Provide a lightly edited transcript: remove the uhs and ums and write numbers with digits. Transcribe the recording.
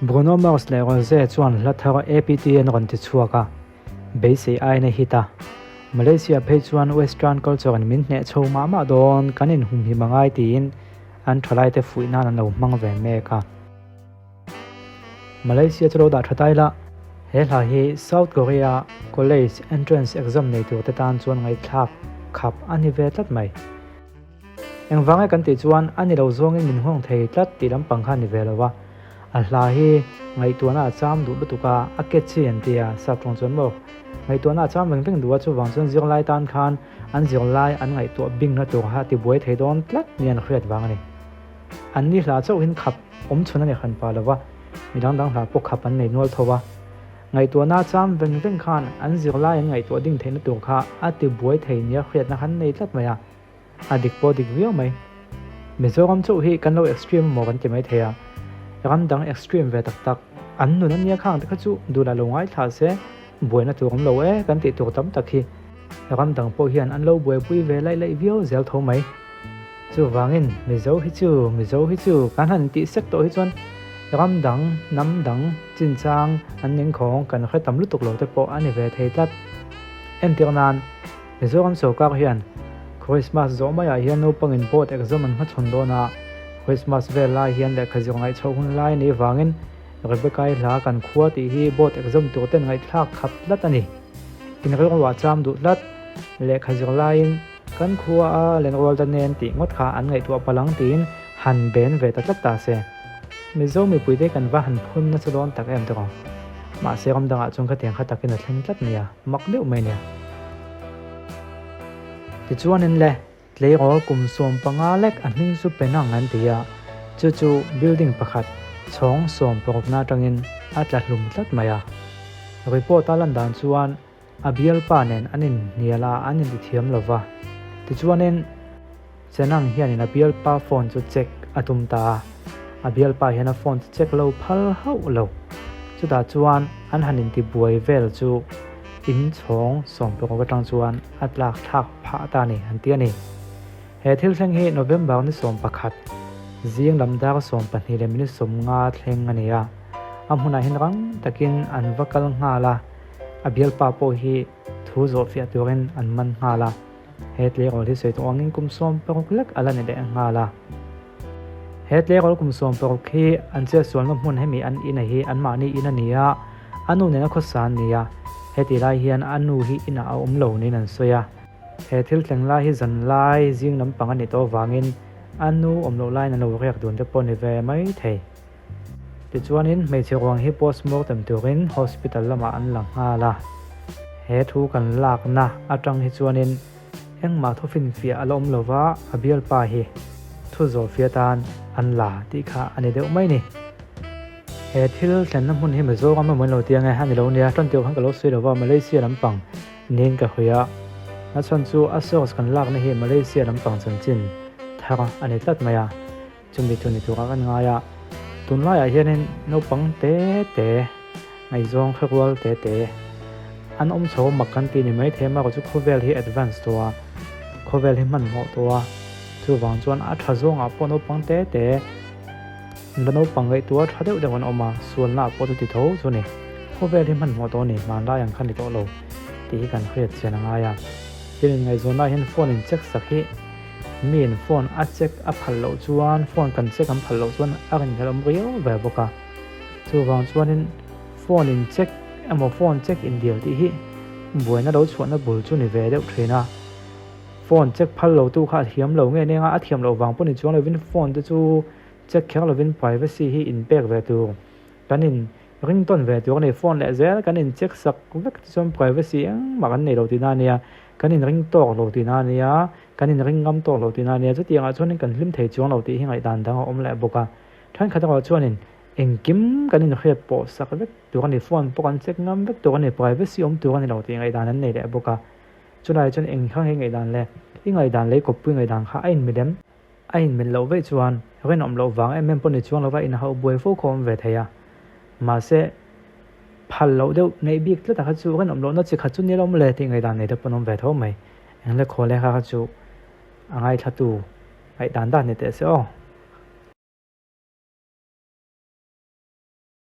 Bruno Mars leh Rosé chuan hla thar APT an rawn ti chhuak a, beisei aiin a hit a. Malaysia phei chuan Western culture in min hneh chho mah mah dawn, kan inhumhim a ngai tiin an thalaite fuih nan an lo hmang ve mek a. Malaysia chu lo dah tha tai la. He hla hi South Korea college entrance exam nei tur te tan chuan ngaihthlak khap a ni ve tlat mai. Engvang e kan tih chuan a ni lo zawngin min nghawng thei tlat tih lampang kha a ni ve lo va. A hla hi ngaihtuahna a cham duh lutuk a, a catchy an ti a, sap tawng chuan maw? Ngaihtuahna a cham veng veng duh a, chuvang chuan zirlai tan khan an zirlai an ngaihtuah bingna tur kha a tibuai thei dawn tlat ni an hriat vang a ni. An ni hla chauhin khap awm chhun a ni hran pah lo va, mi dang dang hla pawh khap an nei nual tho a. Ngaihtuahna a cham veng veng khan an zirlai an ngaihtuah ding theihna tur kha a tibuai thei nia hriatna khan nei tlat mai a. A dik pawh dik viau mai. Mizoram chauh hi kan lo extreme emaw kan ti mai thei a, ram dang extreme ve tak tak an nun ania khang te kha chu duhlah lo ngaithla se buaina tur awm lo e kan tih tur tam tak hi ram dang pawh hian an lo buaipui ve laih laih viau zel tho mai. Chuvangin Mizo hi chu Mizo hi chu kan han tih sek tawh hi chuan ram dang hnam dang chinchang an ningkhawng kan hre tam lutuk lo te pawh a ni ve thei tlat. Entir nan. Mizoram sorkar hian Christmas zawh maiah hian naupangin board exam an hmachhawn dawn a, Christmas vel lai hian lehkha zir ngaihchhoh hun lai a nih vangin Rebecca-i hla kan khua tih hi board exam tur ten ngaihthlak khat tlat a ni. Inrilruah cham duh tlat, lehkha zir laiin kan khua a lenrual ta nen tih ngawt kha an ngaihtuah palang tiin han ben ve ta tlat ta se. Mizo mipuite kan va han phun nasa dawn tak em tawh ang. Mahse ram dangah chuan khatiang kha takin a thleng tlat nia, mak deuh mai nia. Tichuanin le, tleirawl kum 15 lek a hming chu Penang an ti a, chu chu building pakhat chhawng 16na atangin a tla hlum tlat mai a. Report a lan dan chuan a bialpa nen an inhnial a, an intithiam lo va. Tichuanin Chenang hianin a bialpa phone chu check a tum ta a, a bialpa hian a phone chu check lo phal hauh lo. Chutah chuan an han intibuai vel chu in chhawng 16 atang chuan a tlak thlak phah ta a ni an ti a ni. He thil thleng hi November ni 11 zing lam dar 12 leh minute 50 thleng a ni a, a hmunah hian rang takin an va kal nghal a, a bialpa pawh hi thu zawhfiah turin an man nghal a. He tleirawl hi sawi tawh angin kum 16 lek a la ni leh nghal a. He tleirawl kum 16 hi an chetsualna hmun hemi an ina hi anmahni in a ni a, a nu nena khawsa an ni a. Heti lai hian a nu hi inah a awm lo niin an sawi a. He thil thleng lai hi zan lai zing lampang a nih tawh avangin a nu awm loh laiin an lo riak dun te pawh ni ve mai thei. Tichuanin hmeichhe ruang hi postmortem turin hospital lamah an la nghal a. He thu kan lakna atang hi chuanin engmah thu finfiah a la awm lova a bialpa hi thu zawhfiah atan an la tih kha a ni deuh mai ni. He thil thlenna hmun hi Mizoram emaw in lo ti ang e, a ni lo nia, tan tirh khan ka lo sawi lova Malaysia lampang niin ka hawi a. A chhan chu a source kan lakna hi Malaysia lampang chanchin thar a ni tlat mai a. Chumi chu ni turah kan ngai a, tunlaiah hianin naupang te te, ngaihzawng hrerual te te an awm chho mak kan ti ni mai thei a, amaherawhchu khawvel hi advance tawh a, khawvel hi hmanhmawh tawh a, chuvang chuan a tha zawngah pawh naupang te te la naupang ngaihtuah tha deuh deuh an awm a, sualna ah pawh chu ti tho chu a ni, khawvel hi hmanhmawh tawh a ni, hmanlai ang kha ni tawh lo tih hi kan hriat chian a ngai a, tin inngaihzawnah hian phone in check sak hi. Miin phone a check a phal loh chuan phone kan check an phal loh chuan a rinhlelh awm riau ve bawk a. Chuvang chuanin phone in check emaw phone check in dil tih hi buaina lo chhuahna bul chu ni ve deuh thin a. Phone check phal lo tu kha a thiam lo nge neng a, a thiam loh vang pawh ni chuang lovin phone te chu check kher lovin privacy hi in pek ve tur kan in Ringtone ve tur a ni, phone leh zel kan in check sak vek te chuan privacy engmah kan nei lo tihna a nia, kan in ring tawk lo tihna a nia, kan in ring ngam tawk lo tihna a nia, chutiangah chuanin kan hlim thei chuang lo tih hi ngaihdan dang a awm leh bawk a. Thenkhat erawh chuanin engkim kan in hriat pawh sak vek tur a ni, phone pawh kan check ngam vek tur a ni, privacy awm tur a ni lo tih ngaihdan an nei leh bawk a. Chulai chuan eng kha nge ngaihdan le? I ngaihdan leh i kawppui ngaihdan kha a inmilem. A inmilh loh veih chuan rinawm loh vang em em pawh ni chuang lova inhauh buai fo khaw awm ve thei a. Mahse, phal loh deuh neih bik tlat a kha chu rinawm lohna chi khat chu ni lo mawle tih ngaihdan nei te pawn awm ve tho mai. Eng le khaw le kha kha chu a ngaithlatu ngaihdan dan ni teh se aw.